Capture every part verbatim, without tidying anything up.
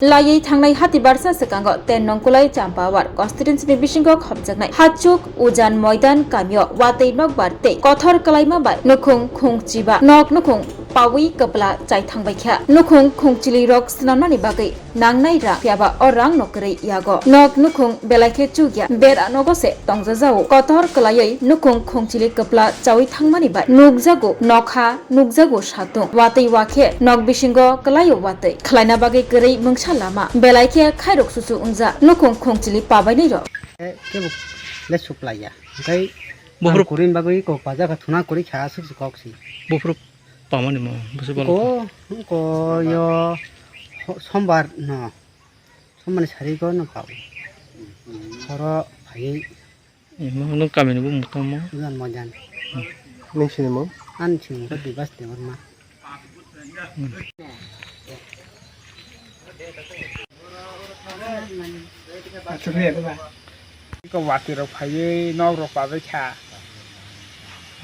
Laiwi thangnai hati barsa swkango Ten Nongkulai Champawar constituency ni bisingo khopjaknai Hachuk Ujan Moidan kamio watwi nokbar tei kothor kwlaima bai nukhung khungchiba nok nukhung pawi kwpla chai thangbaikha. Nukhung khungchili rok swnamnani bagwi nangnai rang, phiyaba o rang no kwrwi yago. Nok nukhung belai khe chukya, bera nogo se tongjajao. Kotor kwlaiwi nukhung khungchili kwpla chawi thangmani bai nukjago nokha, nukjago satung. Watwi wakhe nok bisingo kwlaio watwi. Khwlaina bagwi kwrwi mungsa lama. Belai khe khairok susu wngja nukhung khungchili pabainai rok. Eh, kebo le suklaiya. Hwnkhe buphuru ang kurin bagwi kok pajak thuna kuri kha suk suk kok si. Buphuru pamani mo, busi bolo. Ko, ko yo ho-, sombar no. Sombar ni sari ko no pao. Horo phai. Imo no kami ni bumung tamo. Jan mo jan. Nung sini mo? An sini ko Dibas Debbarma. Iko watwi rok phaiwi nok rok pabai kha.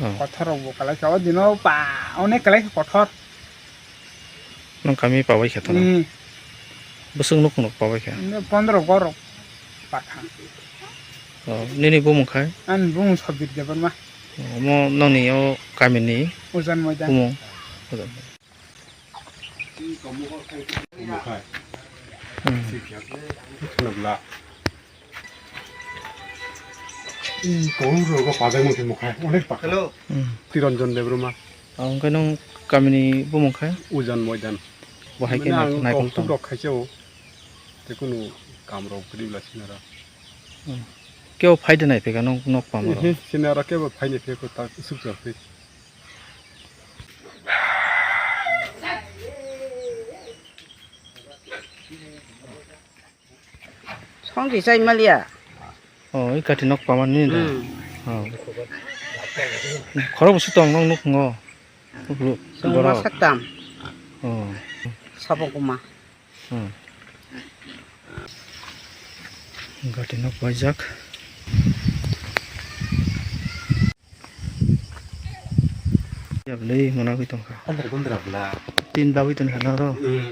Oh. Kothor rok bo kalai kha. O dino pa onek kalai kha kothor. Nong kami pabai kha to na? Hmm. Bwswk nuk nuk pabai kha? Ino pondro borok pakha. Oh, nini bumung khai? Ani bumung Sabir Debbarma. Oh, mo noni o kami ni? Ujan Moidan. Bumung. Ujan. Hmm. Ih, kong rogo pajak mungkhe mukhai, onek pakha. Hello. Hmm. Tiranjan Debbarma. Ah, hwnkhe nwng kamini bumung khe? Ujan Moidan. Bo hai khe mane ang naikol tong. Rok khaisa o. Tekunu kam rok kwrwi bwla sinara. Hmm. Kebo phaide nai pheka nwng nok pama rok? Ehe, sinara kebo phaide pheka ta suk char phek. Song di chai malia. Oh, i kati nok pama ni da. Hmm. Oh. Khoro busu tong nong nuk ngo. Nuk lu. Song borok. Masak tam. Oh. Sabo kuma. Hmm. Gati nok paijak. Yabli mana wi tongkha. Andar gundra bla. Tin dawi tongkha na ro. Hmm.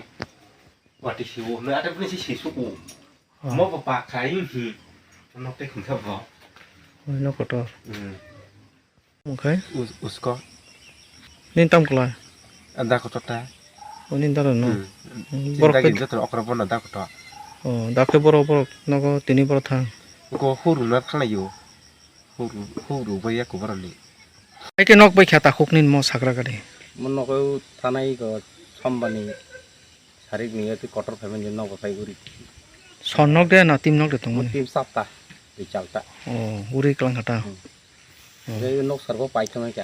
Wati si o, na ata pun si si suku. Oh. Mo pa pa khai, hmm. Nok te khum sa bo. Oh, nok kotor. Hmm. Omo khai? Us-, usko. Nini tam kwlai? Da kotor ta. O nini da no? Hmm. Hmm, borok da khai gin joto okra bono da kotor. Oh, da khai borok, borok nogo tini borok thang. Ko huru na thanglaio. Huru, huru bai ya kubara ni. Eke nok bai kha ta khuk nini mo sakra gari. Mo nogo thanai go sombani. Sarik ni yati kotor phaimani nok bai uri. Son nok de na tim nok de tongmani? Tim sapta, di chalta. Oh, uri klang kha ta. Hmm. Oh. Gai nok sarbo pai thangwi kha.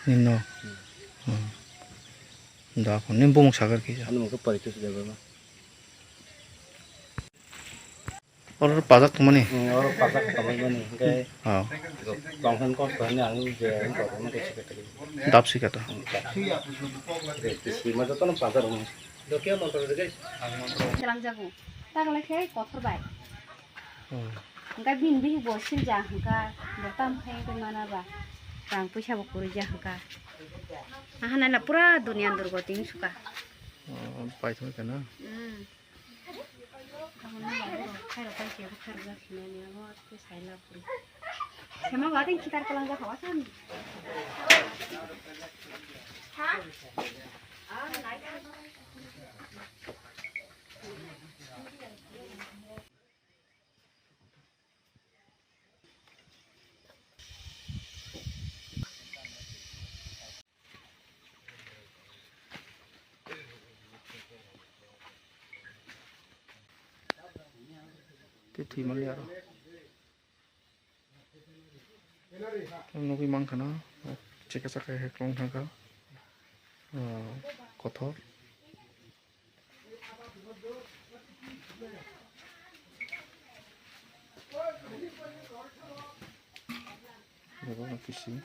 Nini nok. Hmm. Hmm. Da ko nini bumung sakar kisa. Ani mungkhe pari kisa jago ma. Oro pajak tongmani? Hmm, oro pajak tongmani, hingke oh. Tongkhan kok sani ang je ang kok no kesi kata. Dap si kata. Hmm, dap si. De, de si ma joto no pajak rok. Selangjago. Tagle khe kothor bai. Oh. Hingke bini bihi bo silja hingka, bo tam khai ke mana ba. Rang puisa bo kurija hingka. Aha nai la pura duniya durgo ting suka. Oh, pai thong kana. Hmm. Sema gua ting kitar kelang gua hawa kan. Tei thwi manliya aro. Nugwi mankha na, chekha chekha hai kwlwng thangkha, ah, kothor. Abo kisi.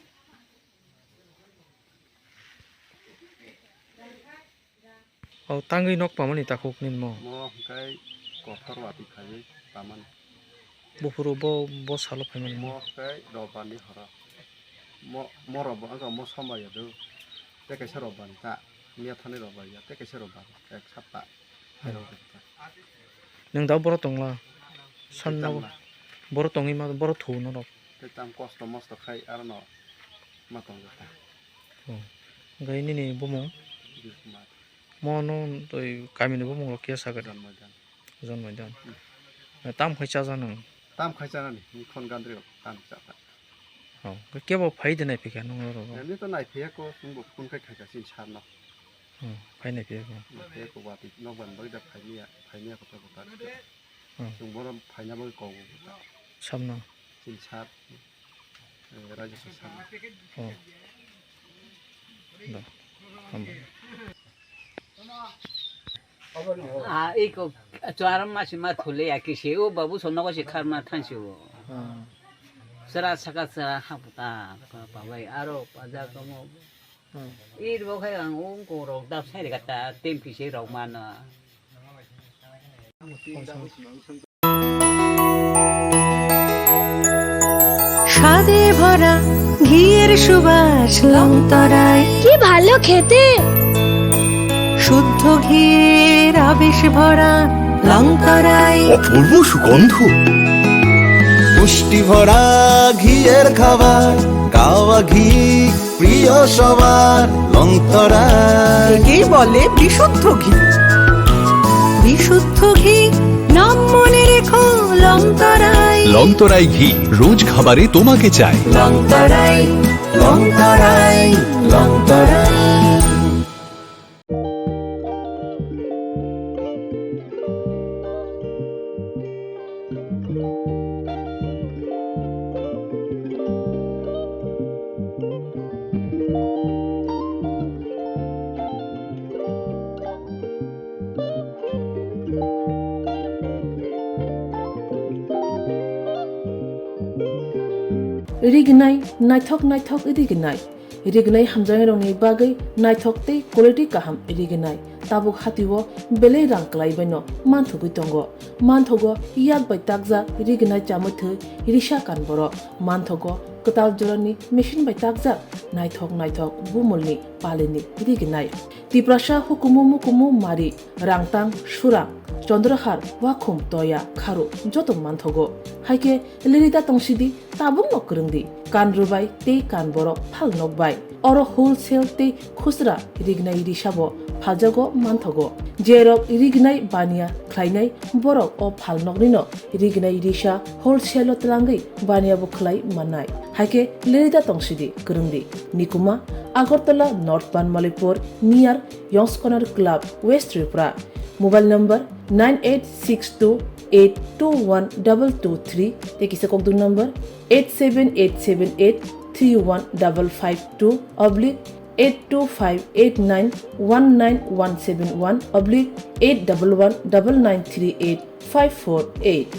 O tangwi nok pamani takhuk nini mo? Mo hwnkhe kothor watwi khaiwi pamani. Buphuru bo, bo salo phaimani. Mo hwnkhe robarni horo. Mo, mo robar wngkha mo sombai ya do. Tei kaisa robar ta. Miya thani robar ya. Tei kaisa robar. Ek sapta. Hmm. Hai robar ta. Nwng da borok tongla? San Tei nogo. Tangla. Borok tongwi ma, borok thu norok. Tei tam kosto mosto khai aro no ma tongjak ta. Oh. Hwnkhe nini bumung? Bikumar. Mo no twi kamini bumung rok khe sakha de? Jon Maidan. Jon Maidan. Hmm. Tam khai chajaknang? Tam khai chanani, ni khon gandri rok tam chakha. Oh, kebo phai de nai phikha nung oro? Ani to nai phiya ko, chwng bo phone khai khai ka sin sar no. Hmm, phai nai phiya ko. Nai phiya ko, wati nok ban bagwi da phai niya, phai niya ko to ko ta. Hmm. Chwng bono phaina bagwi kok bo ta. Samno? Sin sar, eh, raja sa sar. Oh. Da. Hambai. Ah, iko chuaram masi ma thule ya kisi o babu sono ko si kharma thansi o. Hmm. Sera saka sera haputa pa, pa bai aro paja komo. Hmm. Ir bo khai ang ung ko rok dap sai rega ta tem kisi rok mana. স্বাদে ভরা ঘিয়ের সুবাস লংতরায়। কি ভালো খেতে। শুদ্ধ ঘিয়ের আবেশ ভরা লংতরায়। অপূর্ব সুগন্ধ। পুষ্টি ভরা ঘিয়ের খাবার, গাওয়া ঘি প্রিয় সবার, লংতরায়। একেই বলে বিশুদ্ধ ঘি। বিশুদ্ধ ঘি, নাম মনে রেখো, লংতরায়। লংতরায় ঘি, রোজ খাবারে তোমাকে চাই। লংতরায়, লংতরায়, Longtharai. Rignai, naithok naithok rignai. Rignai hamjaknairokni bagwi naithok tei quality kaham rignai. Tabuk hatio belai rang kwlaibaino manthogwi tongo. Manthogo yak bai takjak rignai chamwi thwi risa kan borok. Manthogo kwtal jorani machine bai takjak naithok naithok bumulni palini rignai. Tiprasa hukumu mukumu mari, Rangtang, Surang, Chondrahar, Wakhum, Toya, Kharu joto manthogo. Haikhe lirida tongsidi, tabukno kwrwngdi, kan rwbai tei kan borok phal nokbai. Oro wholesale tei khusra rignai risabo phaljago manthogo. Jerok rignai baniya khlainai borok o phalnoknino rignai risa wholesale-o twlangwi baniya bo khlai mannai. Haikhe lirida tongsidi, kwrwngdi. Nikuma, Agartala North Banmalipur, near Yongs Corner Club, West Tripura. Mobile number nine eight six two eight two one double two three, tei kisa kokduk number eight seven eight seven eight three one double five two oblique eight two five eight nine one nine one seven one oblique eight double one double nine three eight five four eight.